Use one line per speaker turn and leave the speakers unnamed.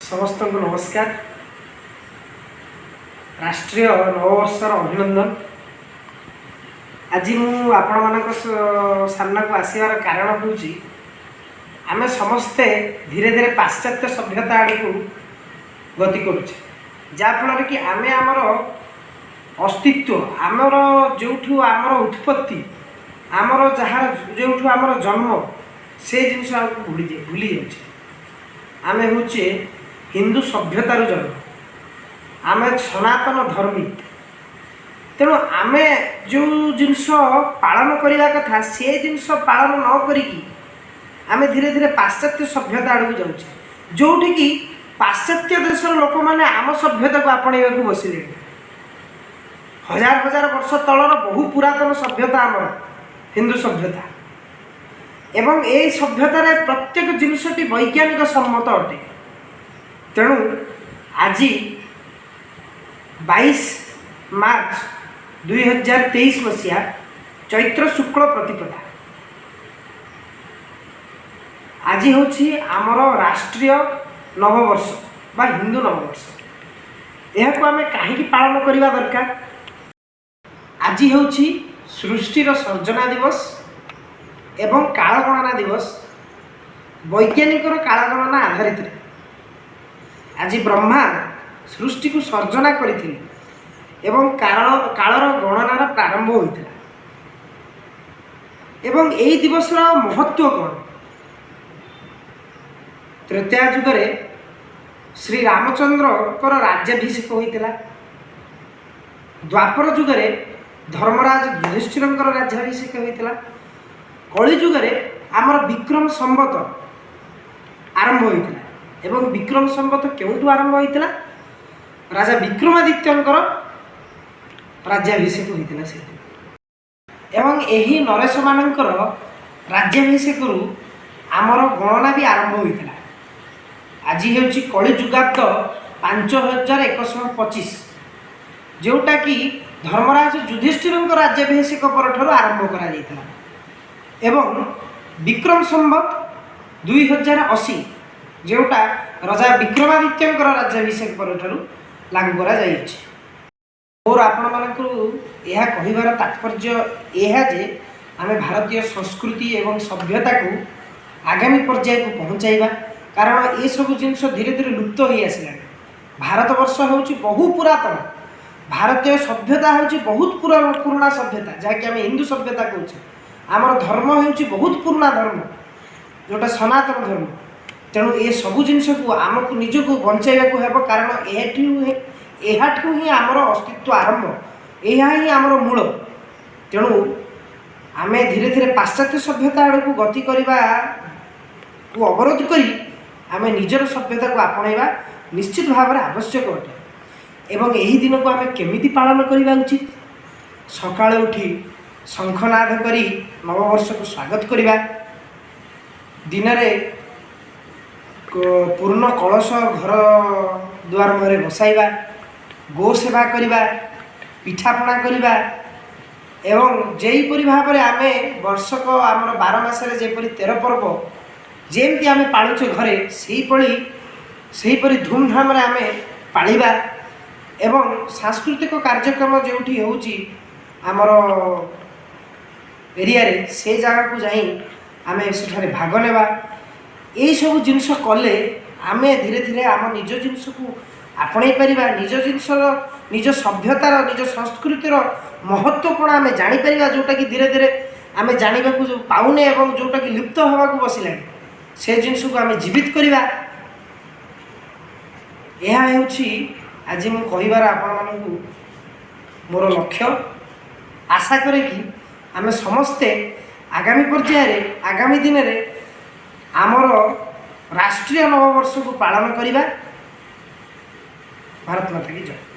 ସମସ୍ତଙ୍କୁ ନମସ୍କାର। ରାଷ୍ଟ୍ରୀୟ ନବବର୍ଷର ଅଭିନନ୍ଦନ। ଆଜି ମୁଁ ଆପଣମାନଙ୍କ ସାମ୍ନାକୁ ଆସିବାର କାରଣ ହେଉଛି, ଆମେ ସମସ୍ତେ ଧୀରେ ଧୀରେ ପାଶ୍ଚାତ୍ୟ ସଭ୍ୟତା ଆଡ଼କୁ ଗତି କରୁଛେ, ଯାହାଫଳରେ କି ଆମେ ଆମର ଅସ୍ତିତ୍ୱ, ଆମର ଯେଉଁଠୁ ଆମର ଉତ୍ପତ୍ତି, ଆମର ଯାହାର ଯେଉଁଠୁ ଆମର ଜନ୍ମ, ସେ ଜିନିଷ ଆମକୁ ଭୁଲି ଯାଉଛେ। ଆମେ ହେଉଛେ ହିନ୍ଦୁ ସଭ୍ୟତାରୁ ଜନ୍ମ, ଆମେ ସନାତନ ଧର୍ମୀ। ତେଣୁ ଆମେ ଯେଉଁ ଜିନିଷ ପାଳନ କରିବା କଥା, ସେ ଜିନିଷ ପାଳନ ନ କରିକି ଆମେ ଧୀରେ ଧୀରେ ପାଶ୍ଚାତ୍ୟ ସଭ୍ୟତା ଆଡ଼କୁ ଯାଉଛେ, ଯେଉଁଠିକି ପାଶ୍ଚାତ୍ୟ ଦେଶର ଲୋକମାନେ ଆମ ସଭ୍ୟତାକୁ ଆପଣେଇବାକୁ ବସିଲେଣି। ହଜାର ହଜାର ବର୍ଷ ତଳର ବହୁ ପୁରାତନ ସଭ୍ୟତା ଆମର ହିନ୍ଦୁ ସଭ୍ୟତା ଏବଂ ଏହି ସଭ୍ୟତାରେ ପ୍ରତ୍ୟେକ ଜିନିଷଟି ବୈଜ୍ଞାନିକ ସମ୍ମତ ଅଟେ। ତେଣୁ ଆଜି 22 ମାର୍ଚ୍ଚ 2023 ମସିହା, ଚୈତ୍ର ଶୁକ୍ଳ ପ୍ରତିପଦା। ଆଜି ହେଉଛି ଆମର ରାଷ୍ଟ୍ରୀୟ ନବବର୍ଷ ବା ହିନ୍ଦୁ ନବବର୍ଷ। ଏହାକୁ ଆମେ କାହିଁକି ପାଳନ କରିବା ଦରକାର? ଆଜି ହେଉଛି ସୃଷ୍ଟିର ସର୍ଜନା ଦିବସ ଏବଂ କାଳଗଣନା ଦିବସ। ବୈଜ୍ଞାନିକର କାଳଗଣନା ଆଧାରିତରେ ଆଜି ବ୍ରହ୍ମା ସୃଷ୍ଟିକୁ ସର୍ଜନା କରିଥିଲେ ଏବଂ କାଳର ଗଣନାର ପ୍ରାରମ୍ଭ ହୋଇଥିଲା। ଏବଂ ଏହି ଦିବସର ମହତ୍ତ୍ୱ କ'ଣ? ତ୍ରେତୟା ଯୁଗରେ ଶ୍ରୀ ରାମଚନ୍ଦ୍ରଙ୍କର ରାଜ୍ୟାଭିଷେକ ହୋଇଥିଲା। ଦ୍ୱାପର ଯୁଗରେ ଧର୍ମରାଜ ଯୁଧିଷ୍ଠିରଙ୍କର ରାଜ୍ୟାଭିଷେକ ହୋଇଥିଲା। କଳିଯୁଗରେ ଆମର ବିକ୍ରମ ସମ୍ବତ ଆରମ୍ଭ ହୋଇଥିଲା। ଏବଂ ବିକ୍ରମ ସମ୍ବତ କେଉଁଠୁ ଆରମ୍ଭ ହୋଇଥିଲା? ରାଜା ବିକ୍ରମାଦିତ୍ୟଙ୍କର ରାଜ୍ୟାଭିଷେକ ହୋଇଥିଲା ସେଦିନ। ଏବଂ ଏହି ନରେଶମାନଙ୍କର ରାଜ୍ୟାଭିଷେକରୁ ଆମର ଗଣନା ବି ଆରମ୍ଭ ହୋଇଥିଲା। ଆଜି ହେଉଛି କଳି ଯୁଗାବ୍ଦ 5125, ଯେଉଁଟାକି ଧର୍ମରାଜ ଯୁଧିଷ୍ଠିରଙ୍କ ରାଜ୍ୟାଭିଷେକ ପରଠାରୁ ଆରମ୍ଭ କରାଯାଇଥିଲା ଏବଂ ବିକ୍ରମ ସମ୍ବତ 2080, ଯେଉଁଟା ରଜା ବିକ୍ରମାଦିତ୍ୟଙ୍କର ରାଜ୍ୟାଭିଷେକ ପରଠାରୁ ଲାଗୁ କରାଯାଇଅଛି। ମୋର ଆପଣମାନଙ୍କୁ ଏହା କହିବାର ତାତ୍ପର୍ଯ୍ୟ ଏହା ଯେ ଆମେ ଭାରତୀୟ ସଂସ୍କୃତି ଏବଂ ସଭ୍ୟତାକୁ ଆଗାମୀ ପର୍ଯ୍ୟାୟକୁ ପହଞ୍ଚାଇବା, କାରଣ ଏସବୁ ଜିନିଷ ଧୀରେ ଧୀରେ ଲୁପ୍ତ ହୋଇ ଆସିଲାଣି। ଭାରତବର୍ଷ ହେଉଛି ବହୁ ପୁରାତନ। ଭାରତୀୟ ସଭ୍ୟତା ହେଉଛି ବହୁତ ପୁରୁଣା ସଭ୍ୟତା, ଯାହାକି ଆମେ ହିନ୍ଦୁ ସଭ୍ୟତା କହୁଛେ। ଆମର ଧର୍ମ ହେଉଛି ବହୁତ ପୁରୁଣା ଧର୍ମ, ଯେଉଁଟା ସନାତନ ଧର୍ମ। ତେଣୁ ଏସବୁ ଜିନିଷକୁ ଆମକୁ ନିଜକୁ ବଞ୍ଚାଇବାକୁ ହେବ, କାରଣ ଏହାଠୁ ହିଁ ଆମର ଅସ୍ତିତ୍ୱ ଆରମ୍ଭ, ଏହା ହିଁ ଆମର ମୂଳ। ତେଣୁ ଆମେ ଧୀରେ ଧୀରେ ପାଶ୍ଚାତ୍ୟ ସଭ୍ୟତା ଆଡ଼କୁ ଗତି କରିବାକୁ ଅବରୋଧ କରି ଆମେ ନିଜର ସଭ୍ୟତାକୁ ଆପଣେଇବା ନିଶ୍ଚିତ ଭାବରେ ଆବଶ୍ୟକ ଅଟେ। ଏବଂ ଏହି ଦିନକୁ ଆମେ କେମିତି ପାଳନ କରିବା ଉଚିତ? ସକାଳୁ ଉଠି ଶଙ୍ଖନାଦ କରି ନବବର୍ଷକୁ ସ୍ୱାଗତ କରିବା। ଦିନରେ ପୂର୍ଣ୍ଣ କଳସ ଘର ଦୁଆର ମୁହଁରେ ବସାଇବା, ଗୋ ସେବା କରିବା, ପିଠାପଣା କରିବା ଏବଂ ଯେଉଁପରି ଭାବରେ ଆମେ ବର୍ଷକ ଆମର 12 ମାସରେ ଯେପରି 13 ପର୍ବ ଯେମିତି ଆମେ ପାଳୁଛେ ଘରେ, ସେହିପରି ଧୁମଧାମରେ ଆମେ ପାଳିବା। ଏବଂ ସାଂସ୍କୃତିକ କାର୍ଯ୍ୟକ୍ରମ ଯେଉଁଠି ହେଉଛି ଆମର ଏରିଆରେ, ସେ ଜାଗାକୁ ଯାଇ ଆମେ ସେଠାରେ ଭାଗ ନେବା। ଏଇସବୁ ଜିନିଷ କଲେ ଆମେ ଧୀରେ ଧୀରେ ଆମ ନିଜ ଜିନିଷକୁ ଆପଣେଇ ପାରିବା। ନିଜ ଜିନିଷର, ନିଜ ସଭ୍ୟତାର, ନିଜ ସଂସ୍କୃତିର ମହତ୍ତ୍ୱ କ'ଣ ଆମେ ଜାଣିପାରିବା, ଯେଉଁଟାକି ଧୀରେ ଧୀରେ ଆମେ ଜାଣିବାକୁ ଯେଉଁ ପାଉନେ ଏବଂ ଯେଉଁଟାକି ଲୁପ୍ତ ହେବାକୁ ବସିଲାଣି, ସେ ଜିନିଷକୁ ଆମେ ଜୀବିତ କରିବା। ଏହା ହେଉଛି ଆଜି ମୁଁ କହିବାର ଆପଣମାନଙ୍କୁ ମୋର ଲକ୍ଷ୍ୟ। ଆଶା କରେ କି ଆମେ ସମସ୍ତେ ଆଗାମୀ ପର୍ଯ୍ୟାୟରେ, ଆଗାମୀ ଦିନରେ ଆମର ରାଷ୍ଟ୍ରୀୟ ନବବର୍ଷକୁ ପାଳନ କରିବା। ଭାରତ ମାତା କି ଜୟ।